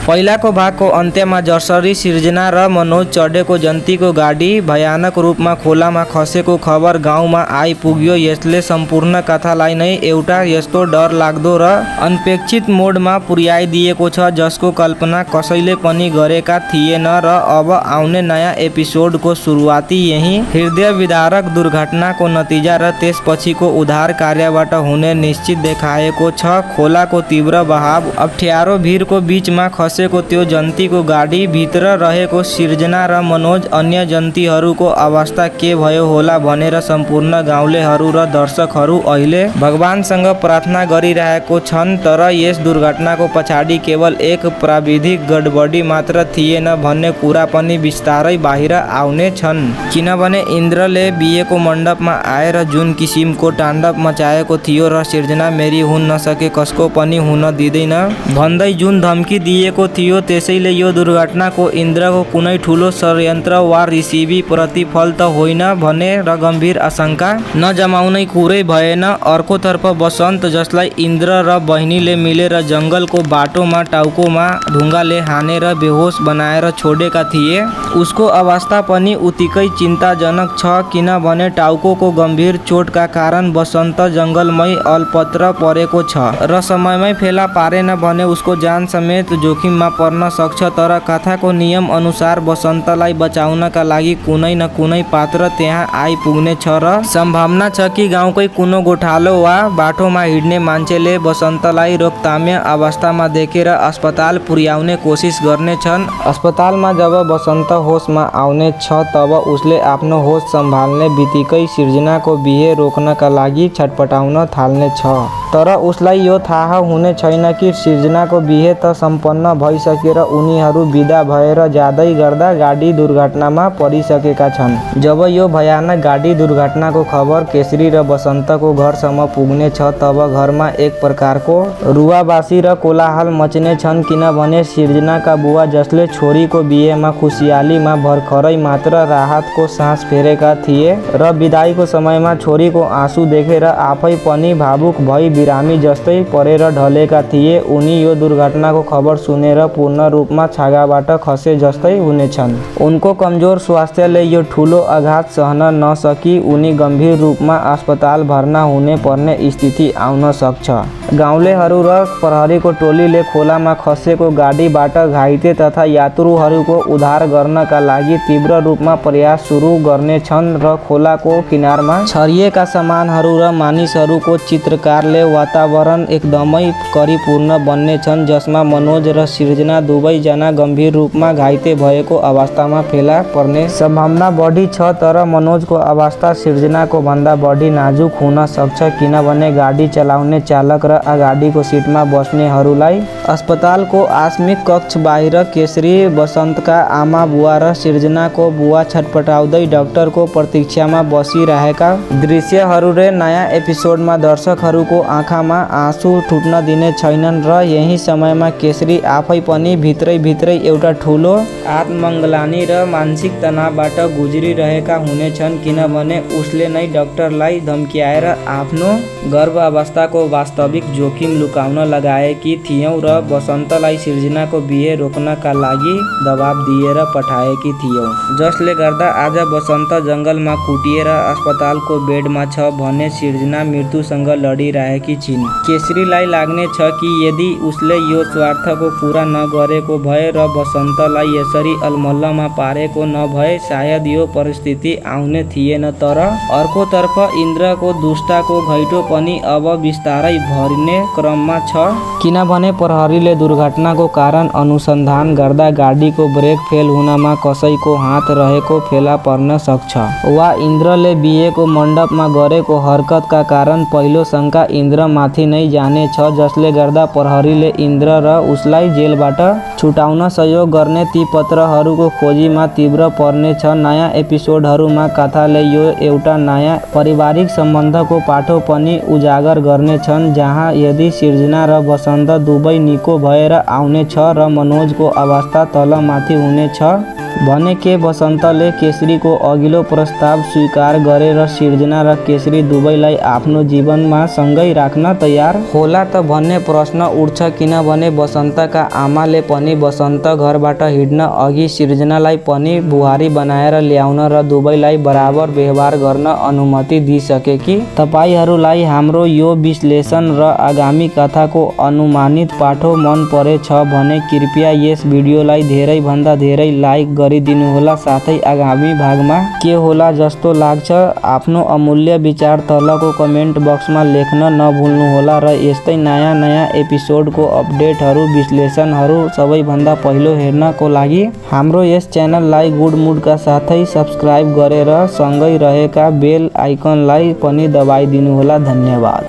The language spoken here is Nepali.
पहिलाको भागको अन्त्यमा जसरी सिर्जना र मनोज चढेको जन्तीको गाडी भयानक रूपमा खोलामा खसेको खबर गाउँमा आइपुग्यो। यसले सम्पूर्ण कथालाई नै एउटा यस्तो डरलाग्दो र अनपेक्षित मोडमा पुर्याइदिएको छ जसको कल्पना कसैले पनि गरेका थिएन र अब आउने नयाँ एपिसोडको सुरुवाती यही हृदय विदारक दुर्घटनाको नतिजा र त्यसपछिको उद्धार कार्यबाट हुने निश्चित देखाएको छ। खोलाको तीव्र बहाव, अप्ठ्यारो भिरको बीचमा खसेको त्यो जन्तीको गाडी, भित्र रहेको सिर्जना र मनोज, अन्य जन्तीहरूको अवस्था के भयो होला भनेर सम्पूर्ण गाउँलेहरू र दर्शकहरू अहिले भगवानसँग प्रार्थना गरिरहेको छन्। तर यस दुर्घटनाको पछाडि केवल एक प्राविधिक गडबडी मात्र थिएन भन्ने कुरा पनि बिस्तारै बाहिर आउने छन्। किनभने इन्द्रले बिहेको मण्डपमा आएर जुन किसिमको ताण्डव मचाएको थियो र सिर्जना मेरी हुन नसके कसको पनि हुन दिँदैन भन्दै जुन धम्की दिएको थियो, त्यसैले यो दुर्घटनाको इन्द्रको कुनै ठुलो षड्यन्त्र वा ऋषिवी प्रतिफल त होइन भनेर गम्भीर आशंका नजमाउनै कुरै भएन। अर्कोतर्फ बसन्त, जसलाई इन्द्र र बहिनीले मिलेर जङ्गलको बाटोमा टाउकोमा ढुङ्गाले हानेर बेहोस बनाएर छोडेका थिए, उसको अवस्था पनि उत्तिकै चिन्ताजनक छ। किनभने टाउकोको गम्भीर चोटका कारण बसन्त जङ्गलमै अलपत्र परेको छ र समयमै फेला पारेन भने उसको जान समेत जोखिममा पर्न सक्छ। तर कथाको नियम अनुसार बसन्तलाई बचाउनका लागि कुनै न कुनै पात्र त्यहाँ आइपुग्ने छ र सम्भावना छ कि गाउँकै कुनै गोठालो वा बाटोमा हिँड्ने मान्छेले बसन्तलाई रोकताम्य अवस्थामा देखेर अस्पताल पुर्याउने कोसिस गर्नेछन्। अस्पतालमा जब बसन्त होसमा आउने छ तब उसले आफ्नो होस सम्हाल्ने बित्तिकै सिर्जनाको बिहे रोक्नका लागि छटपटाउन थाल्ने छ। तर उसलाई यो थाहा हुने छैन कि सिर्जनाको बिहे त सम्पन्न भइसकेर उनीहरू बिदा भएर जाँदै गर्दा गाडी दुर्घटनामा परिसकेका छन्। जब यो भयानक गाडी दुर्घटनाको खबर केसरी र बसन्तको घरसम्म पुग्ने छ तब घरमा एक प्रकारको रुवाबासी र कोलाहल मच्ने छन्। किनभने सिर्जनाका बुवा, जसले छोरीको बिहेमा खुसियालीमा भर्खरै मात्र राहतको सास फेरेका थिए र बिदाईको समयमा छोरीको आँसु देखेर आफै पनि भावुक भई बिरामी जस्तै परेर ढलेका थिए, उनी यो दुर्घटनाको खबर सुनेर पूर्ण रूपमा छागाबाट खसे जस्तै हुनेछन्। उनको कमजोर स्वास्थ्यले यो ठुलो आघात सहन नसकी उनी गम्भीर रूपमा अस्पताल भर्ना हुने पर्ने स्थिति आउन सक्छ। गाउँलेहरू र प्रहरीको टोलीले खोलामा खसेको गाडीबाट घाइते तथा यात्रुहरूको उद्धार गर्नका लागि तीव्र रूपमा प्रयास सुरु गर्नेछन् र खोलाको किनारमा छरिएका सामानहरू र मानिसहरूको चित्रकारले वातावरण एकदमै करीपूर्ण बन्नेछन्, जसमा मनोज र सिर्जना दुवैजना गम्भीर रूपमा घाइते भएको अवस्थामा फेला पर्ने सम्भावना बढी छ। तर मनोजको अवस्था सिर्जनाको भन्दा बढी नाजुक हुन सक्छ, किनभने गाडी चलाउने चालक र अगाडिको सिटमा बस्नेहरूलाई अस्पतालको आकस्मिक कक्ष बाहिर केसरी, बसन्तका आमा बुवा र सिर्जनाको बुवा छटपटाउँदै डाक्टरको प्रतीक्षामा बसिरहेका दृश्यहरूले नयाँ एपिसोडमा दर्शकहरूको आँखामा आँसु छुट्न दिने छैनन्। र यही समयमा केसरी आफै पनि भित्रै एउटा ठुलो आत्मग्लानि र मानसिक तनावबाट गुज्रिरहेका हुनेछन्। किनभने उसले नै डाक्टरलाई धम्क्याएर आफ्नो गर्भ अवस्थाको वास्तविक जोखिम लुकाउन लगाएकी थियौँ र बसन्तलाई सिर्जनाको बिहे रोक्नका लागि दबाब दिएर पठाएकी थियौँ, जसले गर्दा आज बसन्त जङ्गलमा कुटिएर अस्पतालको बेडमा छ भने सिर्जना मृत्युसँग लडिरहेकी छिन्। केसरीलाई लाग्ने छ कि यदि उसले यो स्वार्थको कुरा नगरेको भए र बसन्तलाई यसरी अलमल्लमा पारेको नभए सायद यो परिस्थिति आउने थिएन। तर अर्कोतर्फ इन्द्रको दुष्टको घैँटो पनि अब बिस्तारै भरिने क्रममा छ। किनभने प्रहरीले दुर्घटनाको कारण अनुसन्धान गर्दा गाडीको ब्रेक फेल हुनमा कसैको हात रहेको फेला पर्न सक्छ वा इन्द्रले बिहेको मण्डपमा गरेको हरकतका कारण पहिलो शङ्का इन्द्रमाथि नै जाने छ, जसले गर्दा प्रहरीले इन्द्र र उसलाई जेलबाट छुटाउन सहयोग गर्ने ती पत्रहरूको खोजीमा तीव्र पर्नेछ। नयाँ एपिसोडहरूमा कथाले यो एउटा नयाँ पारिवारिक सम्बन्धको पाटो पनि उजागर गर्नेछन्, जहाँ यदि सिर्जना र बसन्त दुवै निको भएर आउने छ र मनोजको अवस्था तलमाथि हुने छ। भने के बसन्तले केसरीको अघिल्लो प्रस्ताव स्वीकार गरे र सिर्जना र केसरी दुवैलाई आफ्नो जीवनमा सँगै राख्न तयार होला त भन्ने प्रश्न उठ्छ। किनभने बसन्तका आमाले पनि बसन्त घरबाट हिँड्न अघि सिर्जनालाई पनि बुहारी बनाएर ल्याउन र दुवैलाई बराबर व्यवहार गर्न अनुमति दिइसके कि। तपाईहरूलाई हाम्रो यो विश्लेषण र आगामी कथाको अनुमानित पाठो मन परेछ भने कृपया यस भिडियोलाई धेरैभन्दा धेरै लाइक गरिदिनुहोला। साथै आगामी भागमा के होला जस्तो लाग्छ आफ्नो अमूल्य विचार तलको कमेन्ट बक्समा लेख्न नभुल्नुहोला र यस्तै नयाँ नयाँ एपिसोडको अपडेटहरू विश्लेषणहरू सबैभन्दा पहिलो हेर्नको लागि हाम्रो यस च्यानललाई गुड मुडका साथै सब्स्क्राइब गरेर सँगै रहेका बेल आइकनलाई पनि दबाइदिनुहोला। धन्यवाद।